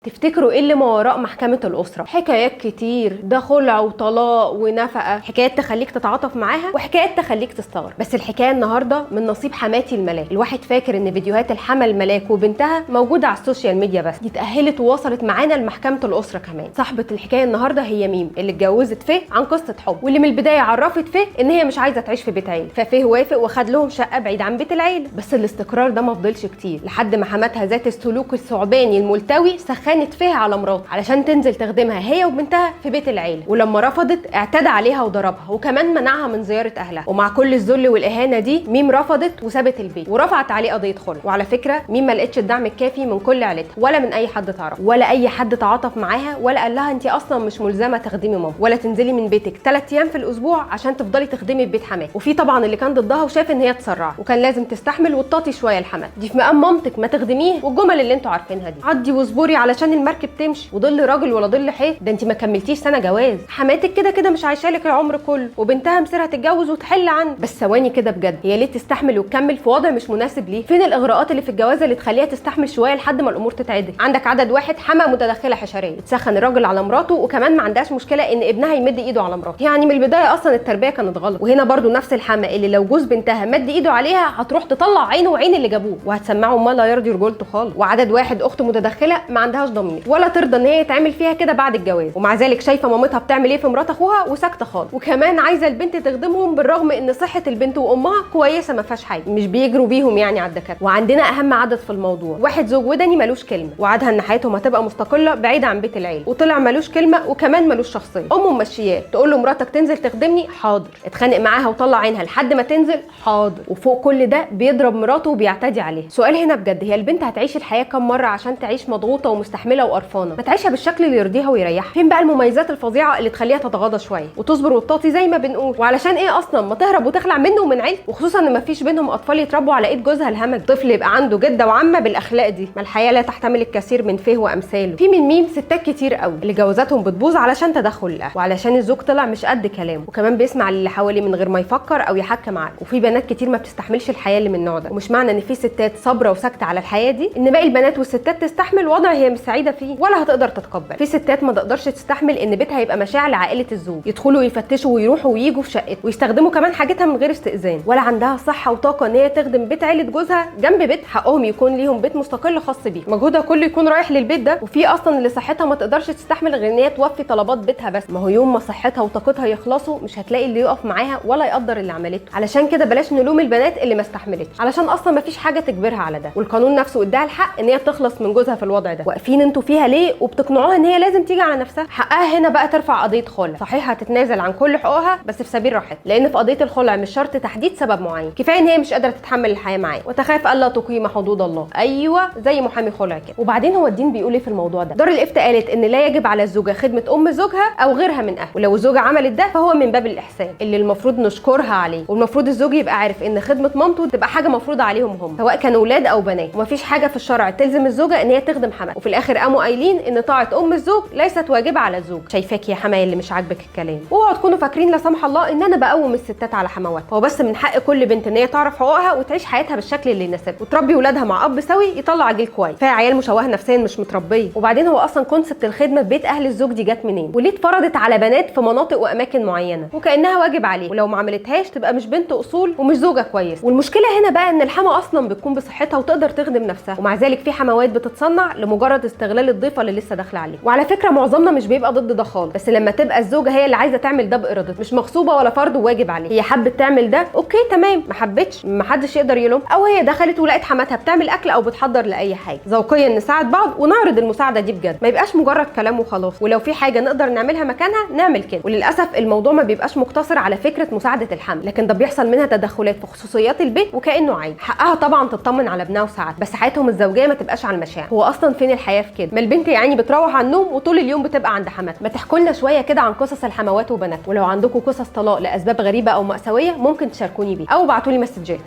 تفتكروا ايه اللي ما وراء محكمة الأسرة؟ حكايات كتير، ده خلع وطلاق ونفقة، حكايات تخليك تتعاطف معاها وحكايات تخليك تستغرب. بس الحكاية النهاردة من نصيب حماتي الملاك. الواحد فاكر ان فيديوهات الحما الملاك وبنتها موجودة على ال social media بس، دي اتأهلت ووصلت معانا لمحكمة الأسرة كمان. صاحبة الحكاية النهاردة هي ميم، اللي اتجوزت فيه عن قصة حب، واللي من البداية عرفت فيه ان هي مش عايزة تعيش في بيت عيلة، ففيه وافق وخد لهم شقة بعيد عن بيت العيلة. بس الاستقرار ده ما فضلش كتير لحد ما حماتها ذات السلوك الثعباني الملتوي سخنت فيها على مراته علشان تنزل تخدمها هي وبنتها في بيت العيلة، ولما رفضت اعتدى عليها وضربها، وكمان منعها من زيارة اهلها. ومع كل الذل والاهانة دي ميم رفضت وسابت البيت ورفعت عليه قضية خلع. وعلى فكرة ميم ما لقتش الدعم الكافي من كل عيلتها ولا من اي حد تعرفه، ولا اي حد تعاطف معاها ولا قال لها انت اصلا مش ملزمة تخدمي ماما ولا تنزلي من بيتك 3 ايام في الاسبوع عشان تفضلي تخدمي في بيت حماك. وفي طبعا اللي كان ضدها وشاف ان هي اتسرعت وكان لازم تستحمل وتطاطي شوية لحماتها، دي في مقام مامتك ما تخدميه، والجمل اللي انتوا عارفينها دي، عدي واصبري علشان المركب تمشي، وضل راجل ولا ضل حيط، ده انت ما كملتيش سنة جواز، حماتك كده كده مش عايشه لك العمر كله، وبنتها مصيرها تتجوز وتحل عنك. بس ثواني كده بجد، هي ليه تستحمل وتكمل في وضع مش مناسب ليه؟ فين الاغراءات اللي في الجواز اللي تخليها تستحمل شوية لحد ما الامور تتعدل؟ عندك عدد واحد حما متدخله حشريه تسخن الراجل على مراته، وكمان ما عندهاش مشكلة ان ابنها يمد ايده على مراته، يعني من البداية اصلا التربية كانت غلط. وهنا برضو نفس الحما اللي لو جوز بنتها مد ايده عليها هتروح تطلع عينه وعين اللي جابوه وهتسمعه ما لا يرضي رجولته خالص. وعدد واحد اخت متدخله ما عندهاش ضمير ولا ترضى ان هي يتعمل فيها كده بعد الجواز، ومع ذلك شايفه مامتها بتعمل ايه في مرات اخوها وساكته خالص، وكمان عايزه البنت تخدمهم بالرغم ان صحة البنت وامها كويسة ما فيهاش حاجة، مش بيجروا بيهم يعني على الدكاترة. وعندنا اهم عدد في الموضوع، واحد زوج ودني ملوش كلمة، وعدها ان حياتهم هتبقى مستقلة بعيدة عن بيت العيلة، وطلع ملوش كلمة وكمان ملوش شخصية. امه ممشياه تقول له مراتك تنزل تخدمني، حاضر، اتخانق معاها وطلع عينها لحد ما تنزل، حاضر، وفوق كل ده بيضرب مراته وبيعتدي عليها. سؤال هنا بجد، هي البنت هتعيش الحياة كم مرة عشان تعيش مضغوطه ومستحمله وقرفانه؟ ما تعيشها بالشكل اللي يرضيها ويريحها. فين بقى المميزات الفظيعة اللي تخليها تتغاضى شوية وتصبر وتطاطي زي ما بنقول؟ وعلشان ايه اصلا ما تهرب وتخلع منه ومن عيلته، وخصوصا ان مفيش بينهم اطفال يتربوا على ايد جوزها الهمج، طفل يبقى عنده جده وعمه بالاخلاق دي. ما الحياة لا تحتمل الكثير من فيه وامثاله. في من ميم ستات كتير قوي اللي جوازاتهم بتبوظ علشان تدخل الاهل، وعلشان الزوج طلع مش قد كلامه، وكمان بيسمع للي حواليه من غير ما يفكر او يحكم عقله. وفي بنات كتير ما بتستحملش الحياة اللي من النوع ده، ومش معنى ان في ستات صابره وساكته على الحياة دي ان باقي البنات والستات تستحمل وضع هي مش سعيدة فيه ولا هتقدر تتقبل. في ستات ما تقدرش تستحمل ان بيتها يبقى مشاع لعائلة الزوج، يدخلوا ويفتشوا ويروحوا وييجوا في شقته ويستخدموا كمان حاجتها من غير استئذان، ولا عندها صحة وطاقة ان هي تخدم بيت عيله جوزها جنب بيت، حقهم يكون ليهم بيت مستقل خاص بيه، مجهودها كله يكون رايح للبيت ده. وفي اصلا اللي صحتها ما تقدرش تستحمل غير ان هي توفي طلبات بيتها بس، ما هو يوم ما صحتها وطاقتها يخلصوا مش هتلاقي اللي يقف معاها ولا يقدر اللي عملته. علشان كده بلاش نلوم البنات اللي ما استحملتش، علشان اصلا ما فيش حاجة تجبرها على ده، والقانون نفسه اداها الحق ان هي تخلص من جوزها في الوضع ده. واقفين انتوا فيها ليه وبتقنعوها ان هي لازم تيجي على نفسها؟ حقها هنا بقى ترفع قضية خلع، صحيح هتتنازل عن كل حقوقها بس في سبيل راحتها، لان في قضية الخلع مش شرط تحديد سبب معين، كفاية ان هي مش قادرة تتحمل الحياة معاه وتخاف الا تقيم حدود الله، ايوه زي محامي خلع كده. وبعدين هو الدين بيقول ايه في الموضوع ده؟ دار الافتاء قالت ان لا يجب على الزوجة خدمة ام زوجها او غيرها من اهله، ولو الزوجة عملت ده فهو من باب الاحسان اللي المفروض نشكرها عليه، والمفروض الزوج يبقى عارف ان خدمة مامته تبقى حاجة مفروضة عليهم هم سواء كانوا اولاد او بنات، ومفيش حاجة في الشرع تلزم الزوجة ان هي تخدم حماتها. وفي الاخر قاموا قايلين ان طاعة ام الزوج ليست واجبه على الزوج. شايفاك يا حماية اللي مش عاجبك الكلام، واوعوا تكونوا فاكرين لا سمح الله ان انا بقوم الستات على حمواتها، هو بس من حق كل بنت ان هي تعرف حقوقها وتعيش حياتها بالشكل اللي يناسبها، وتربي ولادها مع اب سوي يطلع جيل كويس، فيها عيال مشوهة نفسيا مش متربيه. وبعدين هو اصلا concept الخدمة في بيت اهل الزوج دي جت منين؟ وليه اتفرضت على بنات في مناطق واماكن معينة وكانها واجب عليه، ولو ما عملتهاش تبقى مش بنت اصول ومش زوجه كويس. والمشكلة هنا بقى ان الحما اصلا بتكون بصحتها وتقدر تخدم نفسها، ومع ذلك في حموات بتتصنع لمجرد استغلال الضيفه اللي لسه داخله عليه. وعلى فكرة معظمنا مش بيبقى ضد ده خالص، بس لما تبقى الزوجة هي اللي عايزه تعمل ده بارادتها، مش مغصوبه ولا فرض وواجب عليه، هي حبت تعمل ده okay تمام، ما حبتش ما حدش يقدر يلوم، او هي دخلت ولقت حماتها بتعمل اكل او بتحضر لاي حاجة. ذوقيا نساعد بعض ونعرض المساعدة دي بجد، ما يبقاش مجرد كلام وخلاص، ولو في حاجة نقدر نعملها مكانها نعمل كده. وللاسف الموضوع ما بيبقاش مقتصر على فكرة مساعدة الحمل، لكن ده بيحصل منها تدخلات في خصوصيات البيت وكانه عادي. حقها طبعا تطمن على ابنها وساعات، بس حياتهم الزوجية ما تبقاش على المشاعر. هو اصلا فين الحياة في كده؟ ما البنت يعني بتروح على النوم وطول اليوم بتبقى عند حماتها. ما تحكوا لنا شوية كده عن قصص الحموات وبنات، ولو عندكم قصص طلاق لاسباب غريبة او مأساوية ممكن تشاركوني بيها او ابعتوا لي مسجات.